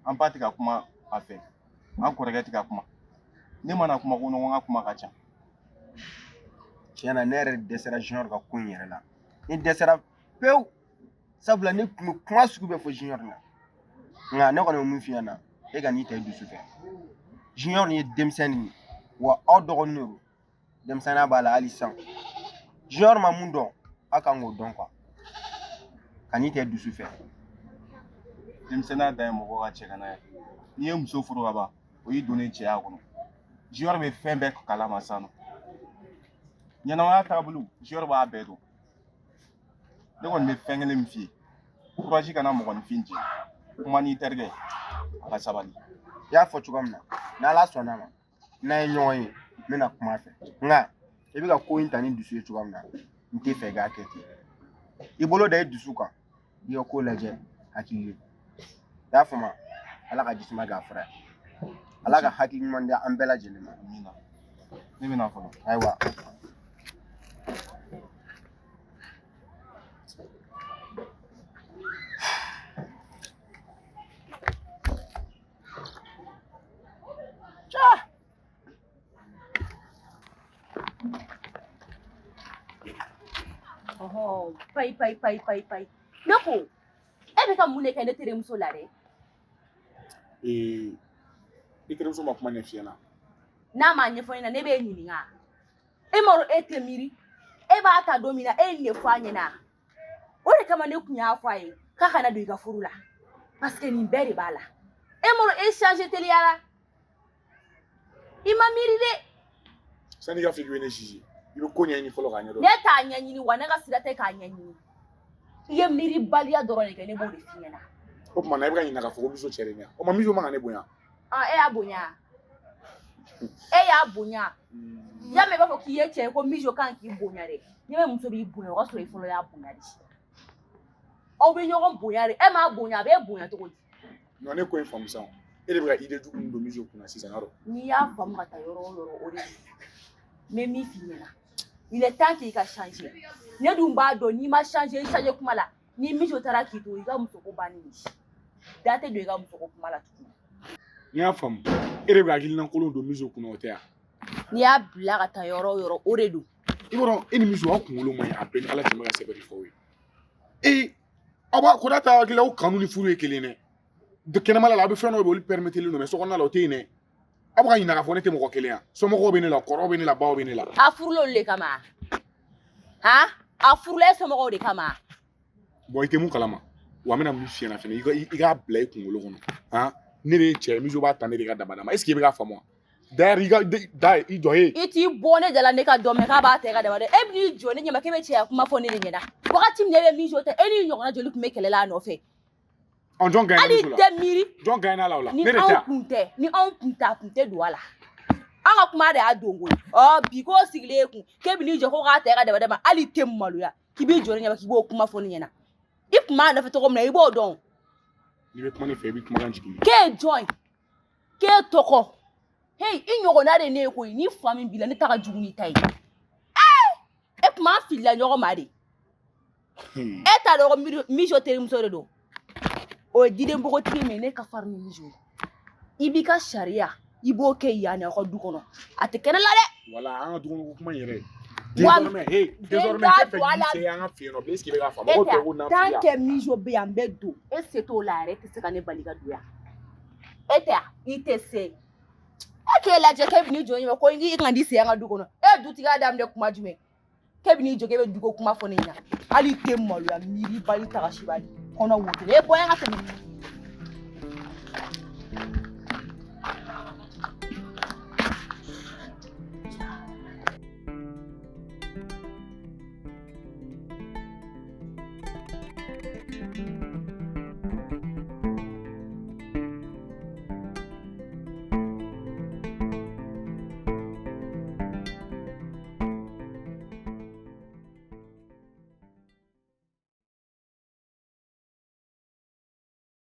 an ba tɛ ka kuma a fɛ an kɔrɔkɛ tɛ ka kuma ne mana kuma ko ɲɔgɔn ka kuma ka ca. Tiɲɛ na ne yɛrɛ dɛsɛra Junior ka ko in yɛrɛ la ne dɛsɛra pewu sabula ne tun bɛ kuma sugu bɛɛ fɔ Junior la nka ne kɔni bɛ mun f'i ɲɛna e ka n'i ta i dusu fɛ Junior ye denmisɛnnin ye wa aw dɔgɔnin de don denmisɛnninya b'a la hali sisan Junior ma mun dɔn aw kan k'o dɔn quoi ka n'i ta i dusu fɛ. Denmisɛnninya dan ye mɔgɔ ka cɛgana ye n'i ye muso furu ka ban o y'i donnen cɛya kɔnɔ Junior bɛ fɛn bɛɛ kalama sisan nɔ ɲɛnamaya taabolo Junior b'a bɛɛ dɔn ne kɔni bɛ fɛn kelen min f'i ye courage kana mɔgɔninfin jɛ kuma n'i terikɛ a ka sabali. I y'a fɔ cogo min na n'ala sɔnna a ma n'an ye ɲɔgɔn ye n bɛna kuma a fɛ nka i bɛ ka ko in ta ni dusu ye cogoya min na n tɛ fɛ i k'a kɛ ten i bolo da i dusu kan i ka ko lajɛ hakili ye i y'a faamu ala ka jisuma k'a fura ye ala ka hakili ɲuman di an bɛɛ lajɛlen ma. Ne bɛna fɔlɔ. Ayiwa. Ɔhɔ, payi payi payi payi payi. Ne ko, e bɛ ka mun de kɛ ne terimuso la dɛ? Ee, i terimuso ma kuma ɲɛf'i ɲɛna? N'a m'a ɲɛfɔ ne ɲɛna, ne b'e ɲininka. E m'a dɔn e tɛ miiri. E b'a ta don min na, e ye nin de fɔ a ɲɛna. O de kama ne kun y'a fɔ a ye k'a kana don i ka furu la. Parce que nin bɛɛ de b'a la. E m'a dɔn e changer teliyara. I ma miiri dɛ. Sani i ka fɔ k'i bɛ ne juger, i bɛ ko ɲɛɲini fɔlɔ k'a ɲɛdɔn. Ne t'a ɲɛɲini wa ne ka sira tɛ k'a ɲɛɲini. I ye miiribaliya dɔrɔn de kɛ, ne b'o de f'i ɲɛna. O tuma na e bɛ ka ɲinɛ k'a fɔ ko Miso cɛ de ye ne ye. O ma Miso man ka ne bonya. Ah, e y'a bonya. E y'a bonya. Y'a mɛn i b'a fɔ k'i ye cɛ ye ko Miso kan k'i bonya dɛ. N'i bɛ muso b'i bonya, o ka sɔrɔ i fɔlɔ y'a bonya de. Aw bɛ ɲɔgɔn bonya de. E m'a bonya, a b'e bonya cogo di? Non, ne ko in faamu sisan. E de bɛ ka idée jugu min don Miso kunna sisan yarɔ. N'i y'a faamu ka taa yɔrɔ o yɔrɔ, o de don. N bɛ min f'i ɲɛna, il est temps k'i ka changer. Ne dun b'a dɔn n'i ma changer, i changer kuma la, ni Miso taara k'i to, i ka musoko bannen de. Da tɛ don i ka musoko kuma la tuguni. N'i y'a faamu, e de bɛ ka hakilina kolon don Miso kunna, o tɛ yan? N'i y'a bila ka taa yɔrɔ o yɔrɔ, o de don. I b'a dɔn, e ni Miso, aw kunkolo man ɲi, a bɛɛ ni Ala cɛ, n bɛ ka sɛbɛ de fɔ aw ye. Ee, aw b'a ko ta hakili la, aw kanu ni furu ye kelen dɛ. Kɛnɛmala la, aw bɛ fɛn dɔw bɛ olu permettre don, mais sokɔnɔna la o tɛ yen dɛ. Aw bɛ ka ɲinɛ k'a fɔ ne tɛ mɔgɔ kelen yan. Somɔgɔw bɛ ne la, kɔrɔw bɛ ne la, baw bɛ ne la. A furula olu de kama han? A furula e somɔgɔw de kama? Bon, i tɛ mun kalama wa, n bɛna mun f'i ɲɛna fɛnɛ, i k'a bila i kunkolo kɔnɔ han, ne de ye cɛ ye, Miso b'a ta ne de ka dabada ma. Est ce que i bɛ k'a faamu wa? D'ailleurs, i ka da i jɔ ye. I t'i bɔ ne da la, ne ka dɔn mɛ k'a b'a ta i ka dabada. E bɛ n'i jɔ ne ɲɛma k'e bɛ cɛya kuma fɔ ne de ɲɛna. Wagati min na e bɛ Miso ta, e n'i ɲɔgɔnna joli tun bɛ kɛlɛ la a nɔfɛ? Ɔ, jɔn gagnera Hali Miso la? tɛ miiri. Jɔn gagnera la o la? Ni Ne de tɛ anw yan. kun tɛ, ni anw kun tɛ, a kun tɛ don a la. An ka kuma de y'a don koyi. Ɔ bi k'o sigilen e kun k'e bɛ n'i jɔ ko k'a ta i ka dabada ma, hali i tɛ maloya k'i b'i jɔ ne ɲɛma k'i b'o kuma fɔ ne ɲɛna. I kun b'a nɔfɛ cogo min na, i b'o dɔn. N'i bɛ kuma ne fɛ, i bɛ kumakan jigin. K'e ye jɔn ye? K'e tɔgɔ? Hey, i ɲɔgɔnna de ne ye koyi. Ni fa min b'i la, ne ta ka jugu n'i ta ye. E kun b'an filila ɲɔgɔn ma de. E t'a dɔn ko Miso terimuso de don. O ye diden npogotigi min ye, ne ka farin ni Miso ye. I b'i ka sariya, i b'o kɛ yan aw ka du kɔnɔ, a tɛ kɛnɛ la dɛ. Wala an ka du kɔnɔ ko kuma in yɛrɛ. Wa Désormais, hey, désormais, den n tɛ t'a fɛ don a k'i la. se an ka fɛ yen nɔ bilen. Est ce que i bɛ k'a faamu? E Ko bɛɛ ko tɛ nafigiya. tant que Miso bɛ yan, n bɛ don. E se t'o la yɛrɛ, e tɛ se ka ne bali ka don yan. E tɛ yan, i tɛ se. E k'e lajɛ k'e bɛ n'i jɔ ɲɛma ko i kana n'i sen an ka du kɔnɔ. E ye dutigiya daminɛ kuma jumɛn? K'e bɛ n'i jɔ k'e bɛ duko kuma fɔ ne ɲɛna. Hali i tɛ maloya, miiribali, tagasibali, kɔnɔ wotoro. E bɔ yan ka tɛmɛ.